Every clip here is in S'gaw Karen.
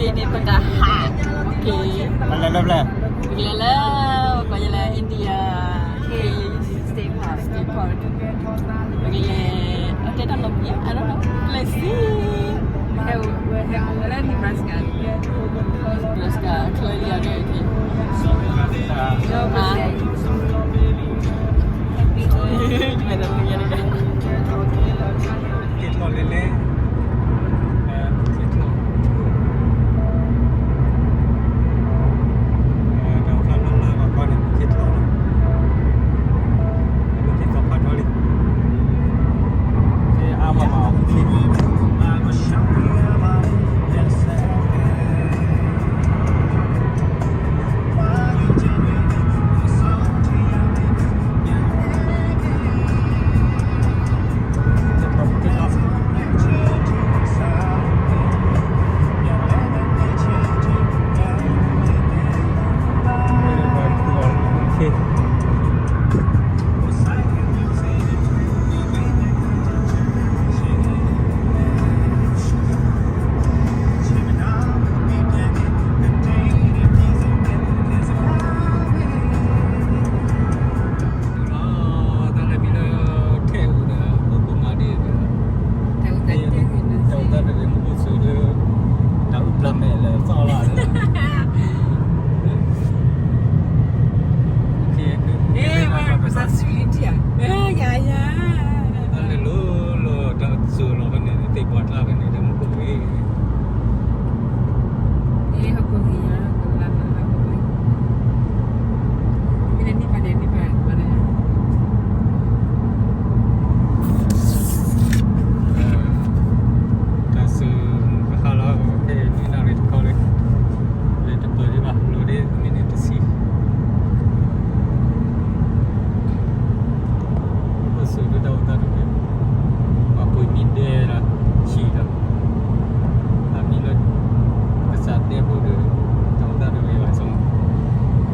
န့ၣ်ပကဟး, ပလဲၤလၢပလဲၤ, ပကလဲၤလၢ, ပကလဲၤလၢ India State Park, State Park, ပကလဲၤ, အတဲတၢ်လီၤပျံၤ, I don't know, let's see, ဟဲအိၣ်လၢ Nebraska, Nebraska ချၢလံအီၤန့ၣ်, လီၤ, တၢ်လၢမံၤလၢ ထဲးအိၣ်ဒီး အိၣ်ကိးမးဒ်ဒီး, ထဲးအိၣ်သၣ်တဂ့ၤ မူခိၣ်စူၤဒီး တၢ်အုၣ်ပျၢ်မဲာ်လၢသီၣ်လီၤ, ကဲ, ကဲ, ကဲ, ကဲ, ကဲ, ကဲ, တၢ်လၢလိၤလိၤ တၢ်စူၤလီၤဖဲန့ၣ် သ့ၣ်ပှၢ်ကျါဖဲန့ၣ် တၢ်မူခိၣ်ဂ့ၤ တၢ်စူၤကဟါလီၤ ဖဲနံၣ်နၣ်ရံၣ်တခီလၢ လဲၤတပၢၢ်ဒံးဘၣ် လီၤဒ်မ့ၢ်န့ၣ်တဆံ အိၣ်စူၤဒ်တၢ်အိၣ်သးတဂ့ၤ, ပှၤပှ့ၤမံဒဲဒီး ဆံးဒီး အမံၤလၢ ကစၢ်ဒဲဖိဒီး တၢ်အိၣ်သးတဂ့ၤဘၣ်ဆိ,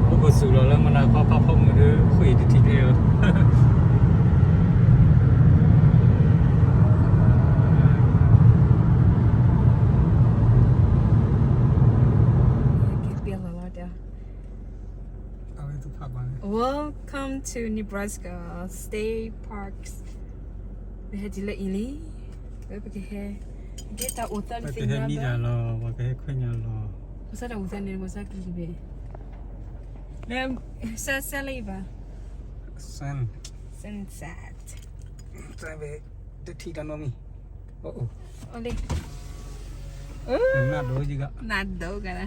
အိၣ်ကစူၤလီၤလၢမနၤခီဖးဖီမုၢ်ဒီး ဃ့ၢ်တထံၣ်ကျဲဧၢ Welcome to Nebraska State Parks. ပဟဲတုၤလၢအံၤလံ, ပကဟဲ, ကဲတၢ်အိၣ်သးတသ့ၣ်ညါဘၣ်, ပကဟဲမံဒၣ်လီၤ, ပကဟဲခွဲးညါလီၤ, ပစၢ်တၢ်အိၣ်သးန့ၣ် ပစၢ်ကံၤဘ့ၣ်, လၢ, စၢ်စၢ်လၢအံၤဘၣ်, sun, sunset, တထံၣ်တၢ်နီတမံၤ, အိၣ်လံ နၢ်ဒိၣ်ကဒီး, နၢ်ဒိၣ်ကဒီး,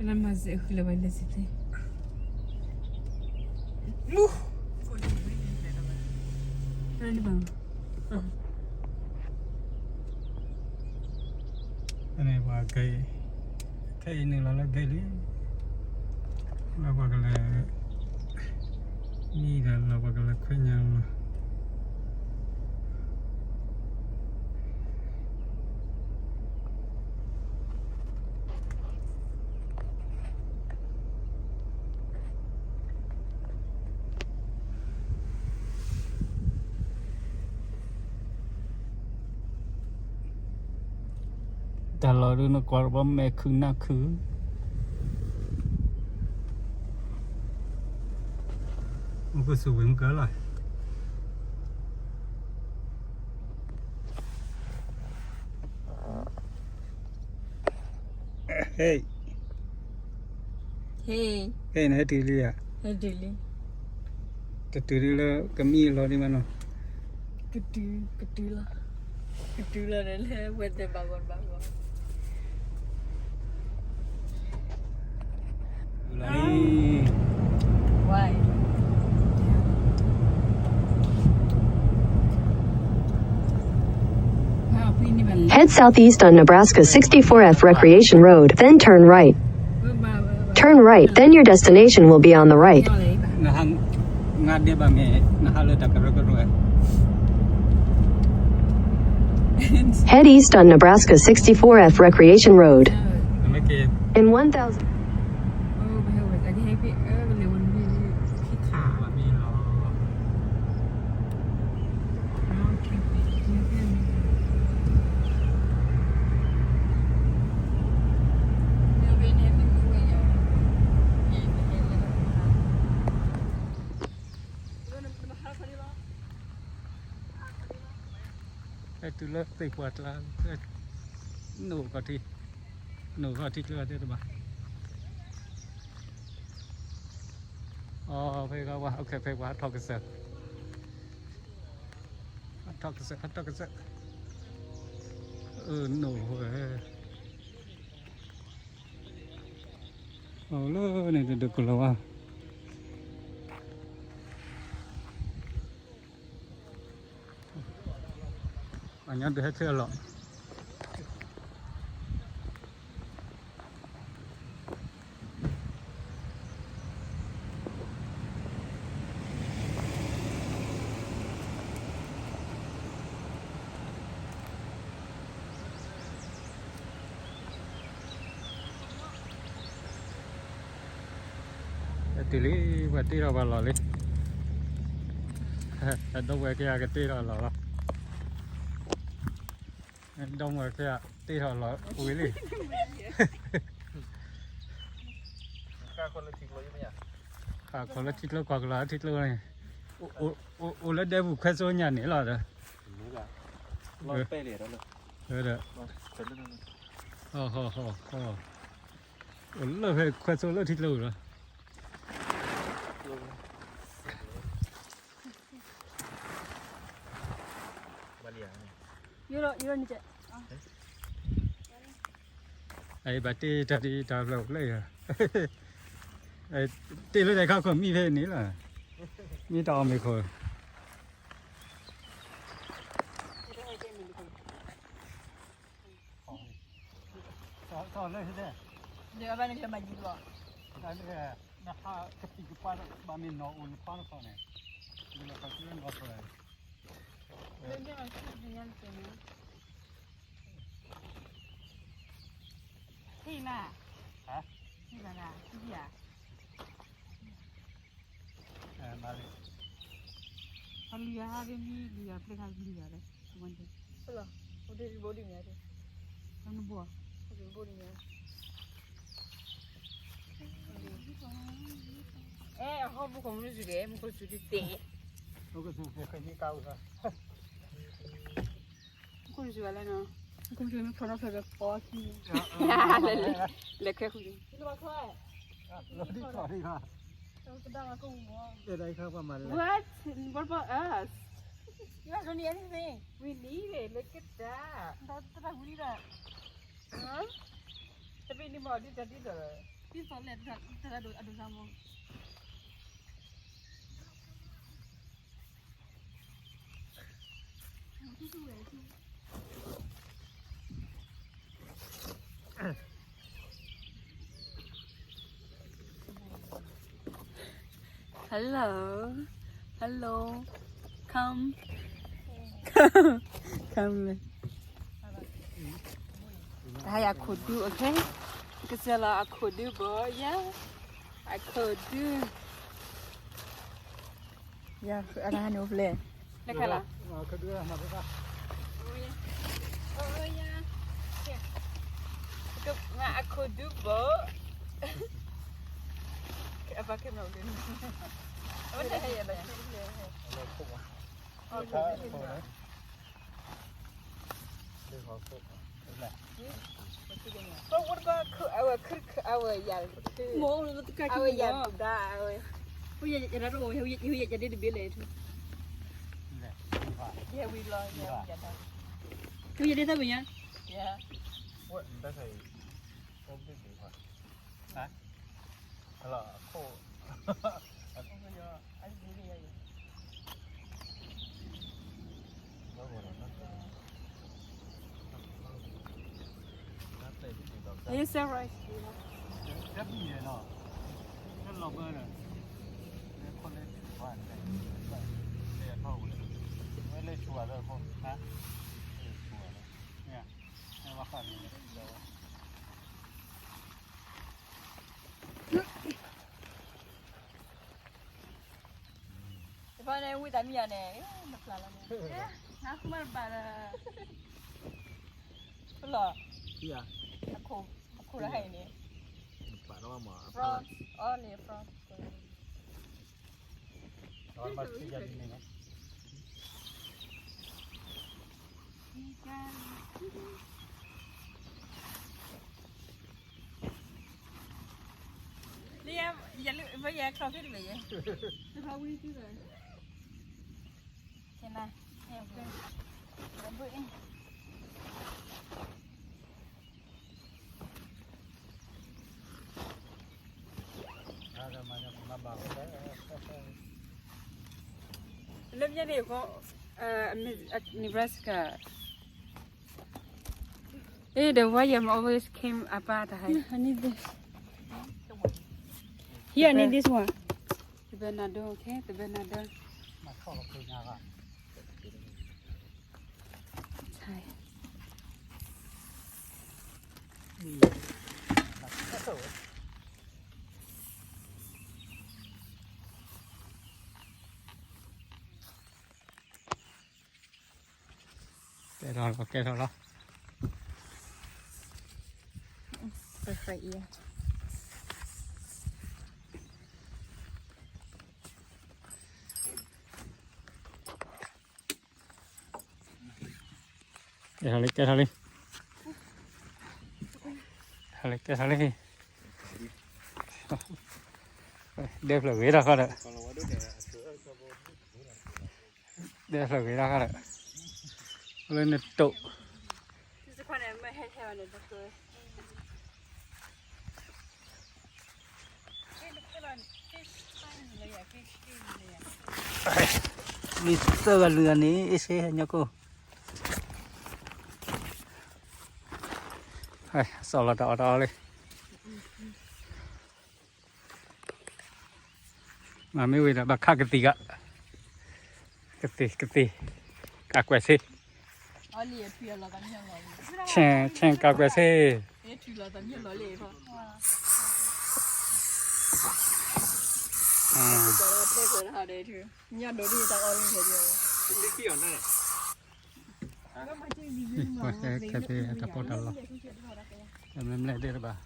လၢမၤစဲဃုလၢၤဘၣ်လၢစံးသ့, မူ, လၢလံဘၣ်, န့ၣ်ပှၤကဲ, ခဲအံၤန့ၣ်လီၤလၢဂ့ၢ်လံ, လၢပှၤကလဲၤ, မံဒီးလီၤပှၤကလဲၤခွဲးညါလီၤ. တၢ်လီၢ်ဒုးနကွၢ်ဘၣ်မဲာ်ခုၣ်နၢ်ခုၣ်, မူခိၣ်စူၤဝံၤမုၢ်ကလီၤ. ဟဲ, ဟဲ, နဟဲတုၤလံဧါ, ဟဲတုၤလံ, တတုၤဒ်လၢကမံလီၤဒံးမးနီၤ, ကတုၤ, ကတုၤလီၤ, ကတုၤလီၤဒီးလၢဝဲတဲဘၣ်ဂီၢ်ဘၣ်ဂီၢ်. Head southeast on Nebraska sixty-four F Recreation Road, then turn right. Turn right, then your destination will be on the right. နဟးဒဲးဘၣ်မ့ၢ် နဟးလၢတၢ်ကရၢကရိ, Head east on Nebraska sixty-four F Recreation Road. In one thousand. ဟဲတုၤလၢသ့ၣ်ပှၢ်ကျါ, နိၣ်ခီၣ်ထံ, နိၣ်ခီၣ်ထံကျိသ့ၣ်တဘၣ်. အီ ဖဲဂၤဝဲ အိၣ်ခဲဖဲပှၤဟးထီၣ်ကစၢၢ်, ဟးထီၣ်ကစၢၢ် ဟးထီၣ်ကစၢၢ်, အၢ နိၣ်ဝဲ အိၣ်လၢန့ၣ်တဒုးကလီၤဝဲ, အညီဒုးဟဲထၢၣ်အလီၢ်. တုၤလံ ပှၤတ့ထီၣ်ပှၤလီၢ်လံ, အဒိဝဲၢ်က့ၤအကတ့ထီၣ်လီၢ်လီၤ, ဒိဝဲၢ်က့ၤအတ့ထီၣ်လီၢ်ဝံၤလံ. ခီၣ်ခိၣ်လၢထံကျိယမ့ၢ်ဧါ, ခီၣ်ခိၣ်လၢထံကျိကွၢ်ကလီၤထံကျိန့ၣ်, အိၣ်လၢဒဲပူၤခွဲစိညါန့ၣ်လီၤဒီး, ဒီး, အိၣ်လၢဖဲခွဲစိလၢထံကျိလီၤ. အံၤဘၣ်တ့တၢ်ဒ်တၢ်ဖျၢၣ်အိၣ်ဖျဲၣ်ယၤ, တ့လၢတၢ်ခီခိၣ်မံဖဲန့ၣ်လီၤ, မ့ၢ်တၢ်အီၣ်မ့ၢ်ခိၣ် ဒီးအဘၣ်နကလဲၤမၤယံၤလီၤ, နဟးကပံာ်ကပၤဘၣ်မ့ၢ်နီၢ်အိၣ်နခွါနခီၣ်န့ၣ်, နလီၤခီၣ်ကၠူနီၢ်ခီၣ်န့ၣ်, ထံၣ်နၤ, ထံၣ်ဘၣ်နၤ, ထံၣ်ယၤ မၤလံ, အလူၤယၤဟါဒ်မ့ၢ်လူၤယၤပျဲၢ်ခါလူၤယၤလဲၣ်, လီၤ, အိၣ်ဒံးဘိဒ်မ့ၢ်, နဘိ, အိၣ်ဒံးဘိဒ်မ့ၢ်, အဲ အဟီၣ်မူခိၣ်မုၢ်စူၤဒဲး မူခိၣ်စူၤဒ်သ့, မူခိၣ်စူၤသ့ဃဲန့ၣ်ကါဝဲ, မူခိၣ်စူၤဝဲလဲၣ်နီၤ, မူခိၣ်စူၤမ့ၢ်ဖျိးနီၢ်ဖျိးဒီးပီခံ, လဲၤခဲဃုာ်လံ, လီၤဒ်ခီၣ်ဒ်ခီၣ်, တၢ်ခါပှၤမၤလဲၣ်, what about us, you don't need anything, we need it, look at that, တၢ်ဝံၤဒီး, တပ့ၤန့ၣ်မ့ၢ်ဒ်တၢ်ဒ်သိး, ဒ်သိးလဲၣ်, တၢ်ဒိးအဒိးစၢ်မ့ၢ် Hello, hello, come, come, come. တၢ်ဟဲယၤခိၣ်ဒူ okay, ကစၢ်လီၤအခိၣ်ဒူဘီယၤ, အခိၣ်ဒူ, ယၤအတၢ်ဟဲန့ၣ်အိၣ်ဖျဲၣ်, လၢခါလီၤ, အခိၣ်ဒူဘီ, အဘၣ်ကဲမနုၤ, အဝဲန့ၣ်ဟဲယၤလီၤ, အခိၣ်ဒူ, အခိၣ်ဒူ, အခိၣ်ဒူ, အဝဲယၤ, အဝဲယၤတဘ့ၣ်လဲၣ်, ယဝံၤလီၤ, ယဝံၤလီၤ, ယဝံၤလီၤ, ယဝံၤလီၤ, ဟါ, အခိၣ် Are you sure, right? တဖၣ်န့ၣ် ဝံသးမံယၤန့ၣ်, နဖျါလီၤန့ၣ်, နဃုမၤတဘၣ်လၢ, ဖလီၤ, အခိၣ်, အခိၣ်လၢဟဲအံၤန့ၣ်, France, only France. လၢယဲ ယဲ ယဲချီဖ့တဘ့ၣ်ယဲ, ခဲနၤ, ဘုအံၤ လၢညါန့ၣ် Nebraska. Eh, the wire always came apart. I need this. Here, I need this one. The Bernardo, okay? The Bernardo. It's high. ကဲထီၣ်လီၤ ကဲထီၣ်လီၤ. ကဲထီၣ်လံ ကဲထီၣ်လံ, ကဲထီၣ်လံ ကဲထီၣ်လံ. ဒဲဖျၢၣ်ဂ့ၤတၢ်ခီဒီး, ဒဲဖျၢၣ်ဂ့ၤတၢ်ခီဒီး, လၢနတိာ် မ့ၢ်သၢဂၤလွံၢ်ဂၤန့ၣ် အ့ၣ်စ့ဟဲညီကိၢ်, စီၤလီၤတၢ်အီၣ်တၢ်အီလံ, မ့ၢ်ဝံၤဒီး ဘၣ်ခးကသံၣ်ဂၤ, ကသံၣ် ကသံၣ်, ကးကွဲးဆ့, ဆ့ ဆ့ကးကွဲးဆ့. ပှၤဟဲခဲသ့အတၢ်ပီးတၢ်လီ, တမ့ၢ်မ့ၢ်သ့တဘၣ်.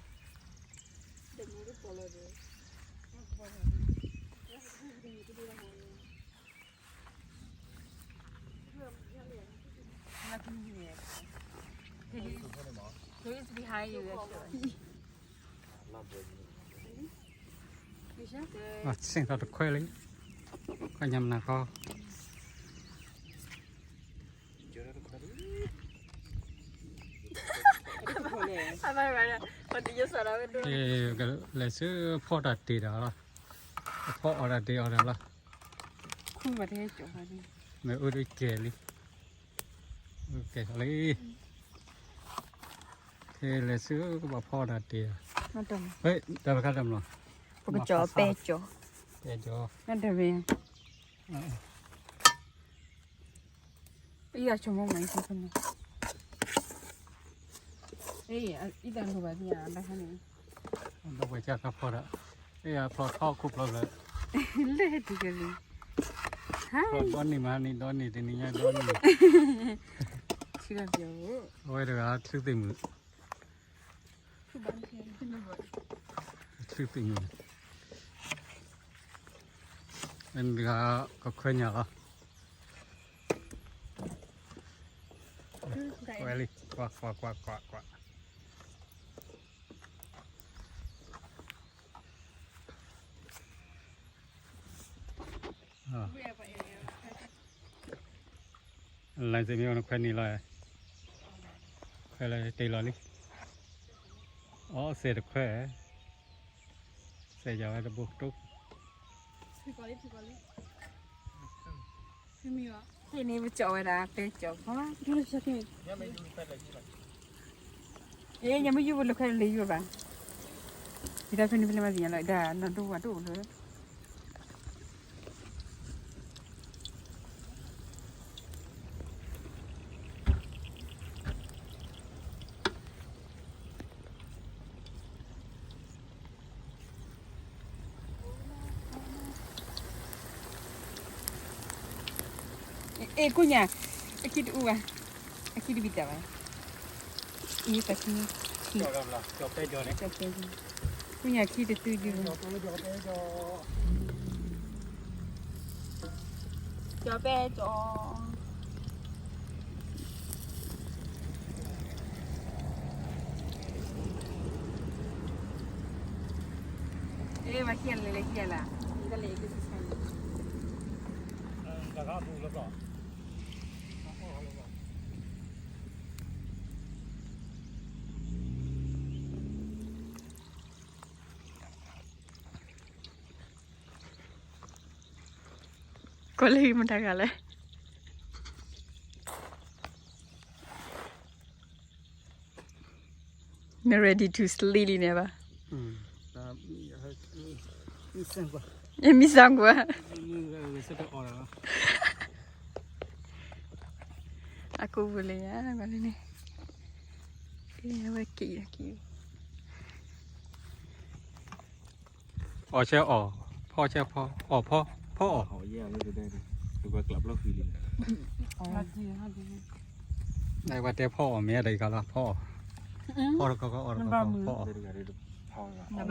ဆ့ၣ်ထီၣ်တခွဲလံ, ခွဲညါမနၤခီ. ကလဲၤဆူဖီၣ်တၢ်တ့ၢ်ဒီးလီၤ, ဖီၣ်အီၣ်တၢ်တ့ၢ်အီၣ်ဒီးလီၤ, မ့ၢ်အိၣ်တကဲလံ, ကဲလံ, ကလဲၤဆူကဘၣ်ဖီၣ်အီၣ်တၢ်တ့ၢ်, တၢ်တခါတၢ်မလီၤ, ပကကၠီၤပဲကၠီၤ, ပဲကၠီၤ, အံၤအဆိကမိၣ်မး အံၤဆိကမိၣ်, အံၤတၢ်လိၣ်ဘၣ်သ့ၣ်ညါ တၢ်ခါန့ၣ်, ဒီပုၢ်ဝဲၢ်ကၢ်ခါဖီဒီး, အံၤအဖျီထီၣ်ခိၣ်ဖျီလၢ, လၢဟဲတုၤကဲလံ, ဖျီဒီနံၣ်မးန့ၣ် ဒီနံၣ်တနံၤညါဒီနံၣ်, အဝဲတဂၤချုးသ့ၣ်မုၣ် ချုးသ့ၣ်မုၣ်, အတဂၤကခွဲညၣ်လီၤ, ဝဲလံ, ကွၢ် ကွၢ် ကွၢ် ကွၢ် ကွၢ်. လၢစ့မ့ၢ်နခွဲနံၤလီၤ, ခွဲလၢတ့ၢ်လီၤလံ, အီစဲးတခွဲ, စဲးယၤဝဲတဘိတိ, န့ၣ်ပကၠီၤဝဲဒၣ် ပဲကၠီၤဖီ, အ့ ညမ့ၢ်ယူၤပလၢခွဲလၢယူၤဘၣ်, ယတၢ်ဖဲန့ၣ်ဖဲလဲၣ်မၤသ့ၣ်ညါလီၤ ဒၣ်နီၢ်ဒိၣ်ဝဲဒိၣ်လၢ အဲ ကိညါ, အခံတအူဘၣ်, အခံတဘံၣ်တၢ်ဘၣ်, အံၤပှၤခံ, ခံ, ကိညါခံတသုဒု, ကၠီၤပဲကၠီၤ, မၤခံလဲၤလဲၤခံလဲၤ ကွၢ်လၢမတၤဂၤလဲၣ် န ready to sleep လံန့ၣ်ဘၣ်. မံစၢ်ကွၢ်, အကိာ်ပူၤလၢညါ ကွၢ်လၢန့ၣ်, အဝဲက့ၤက့ၤ အီၣ်ဆဲအီၣ်, ဖီဆဲဖီ, အီၣ်ဖီ, ဖီအီၣ်, နဝဲတဲဖီအီၣ်မ့ၢ်တခါလီၤ, ဖီအီၣ်, ဖီတခီခီအီၣ်တခီခ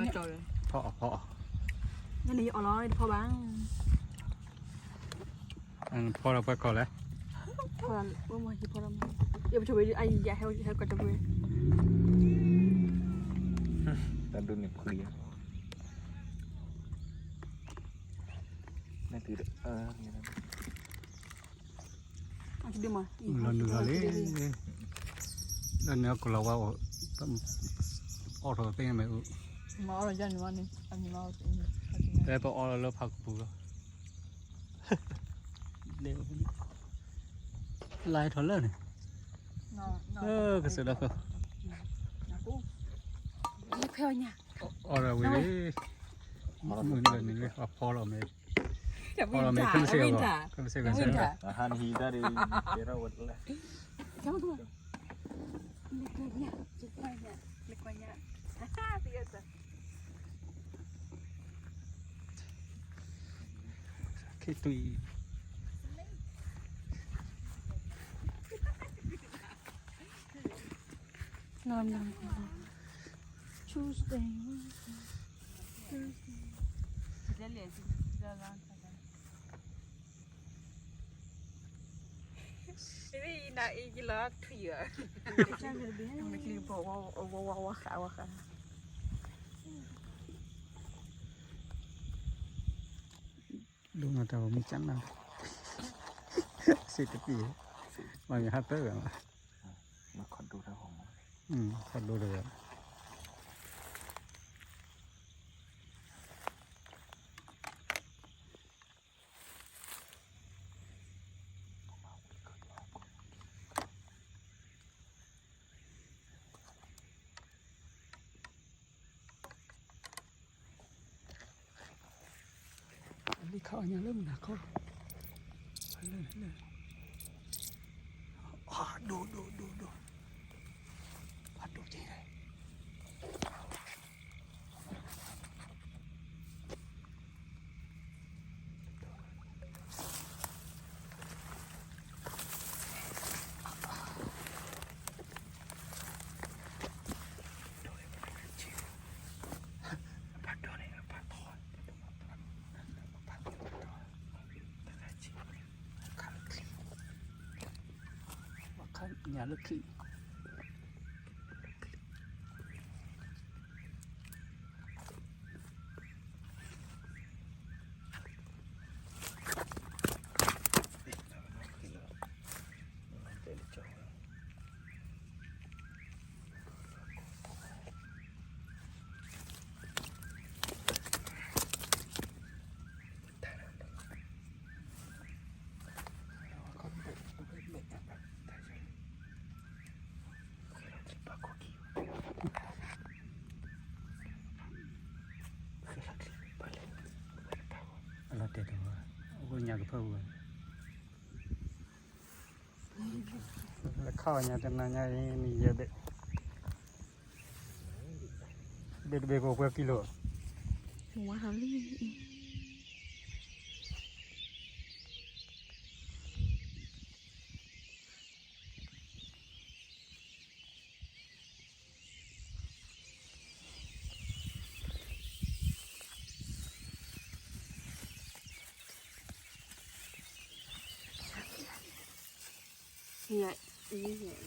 ီ, ဖီအီၣ်, ဖီအီၣ်, ဖီအီၣ်, ဖီအီၣ်, ဖီဒီးပှၤကီၢ်လဲၣ်, တၢ်ဒိးန့ၣ်ဖှံ, လီၤနုာ်လီၤလံ, လၢန့ၣ်အကလီၤဝါအိၣ်, အီၣ်ထီၣ်သ့မ့ၢ်အိၣ်, တဲပအီၣ်လီၤလၢဖးကပူၤလီၤ, လဲၤထီၣ်လၢန့ၣ်, ကစၢ်ဒၣ်ဖဲ ဖဲအီၣ်ညါ, အီၣ်ဒီးဝံၤလံ, မုၢ်လၢန့ၣ်လံ အဖီလီၤမ့ၢ်, ဖီလီၤမ့ၢ် ခဲမုၢ်ဆ့ၣ်ဂီၤ, ခဲမုၢ်ဆ့ၣ်ဂီၤ, ခံတွံၢ် Tuesday, Thursday. ဒိၣ်နၤတၢ်ဂီၤမူကၠၢ်နၤ, စ့တပံၢ်, မ့ၢ်ဟးတၢ်ဂၤ, ခီဒိၣ်တဂၤ. လံခါအီၣ်ညါလၢမုၢ်နၤခီ, လၢ, လၢ, ဒိၣ်, ဒိၣ်, ဒိၣ်, ဒိၣ်, အဒိၣ်က့ၤ ပှၤခါညါလၢခံ, အလီၤတဲာ်တဝဲ, အဃိညါကဖၢပူၤ, လၢခါအီၣ်ညါတနၤညါအံၤ နံၤယဲၢ်ဘ့ၣ်, ဘ့ၣ်တဘ့ၣ်ကအိၣ်ပှဲၤကံလိာ်, ဝါလံ ယဲၢ်, ယဲၢ်,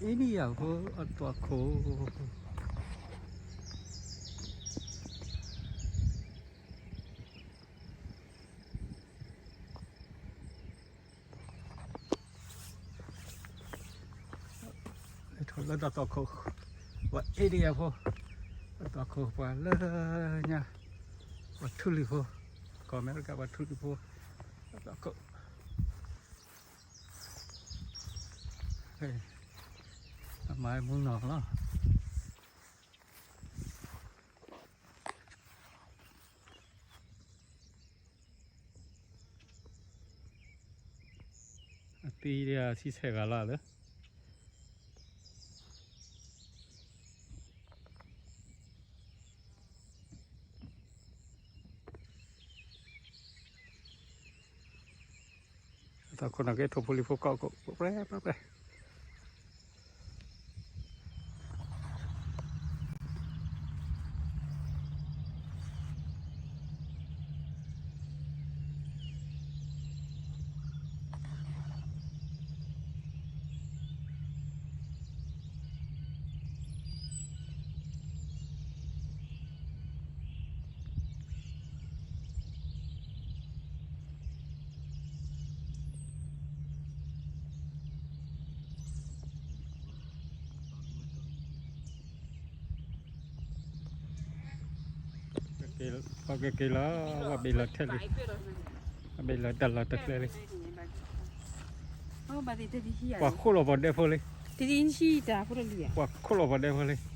အ့န့ၣ် အဖိအသွၣ်ခိၣ် လၢတၢ်သွၣ်ခိၣ်, ပှၤအ့ဒံယၤဖိ, တၢ်သွၣ်ခိၣ်ပှၤလၢညါ, ပှၤထူလံၤဖိ, ကီၢ်အမဲရကၤပှၤထူလံၤဖိ, တၢ်သွၣ်ခိၣ်, အမၤမူနီၢ်လီၤ. အသံဒ်ဆံဆဲးဂၤလၢ်လၢ အသးခိၣ်နၢ်က့ ထိၣ်ဖိလံၤဖိကီၢ်ခိၣ် ပြဲပြဲပြဲ ပကက့ၤလီၤ ပဘ့ၣ်လီၤထဲလံ, ပဘ့ၣ်လီၤတၢ်လီၢ်တၢ်ကျဲလံ, ပှၤခိၣ်လီၤပှၤဒဲဖိလံ, ပှၤခိၣ်လီၤပှၤဒဲဖိလံ. က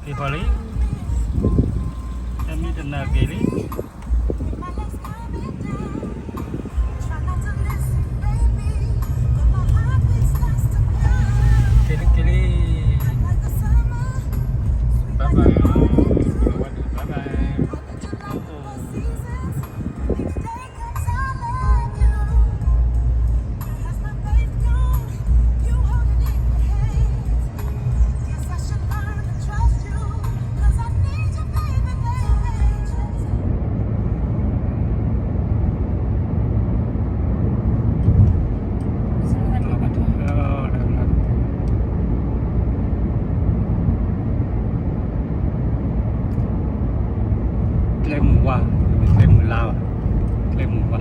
့ၤဃီလံ, တမ့ၢ်တနၤက့ၤလံ, က့ၤလံက့ၤလံ, bye bye, bye bye.ကျဲမုၢ်ဝါ, ကျဲမုၢ်လါဘၣ်, ကျဲမုၢ်ဝါ.